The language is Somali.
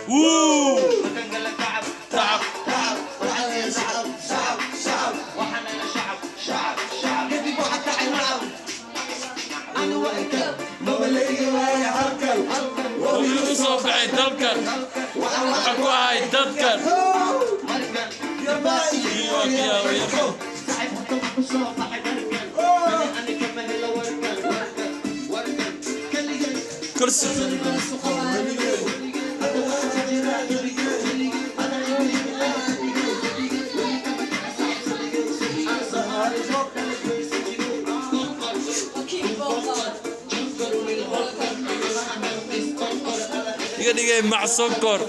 Wuu tacab. Wiil u soo baxay dalkan, waxaan ku ahay dadkan. Iyo. Kursi iga dhigay mac sonkor.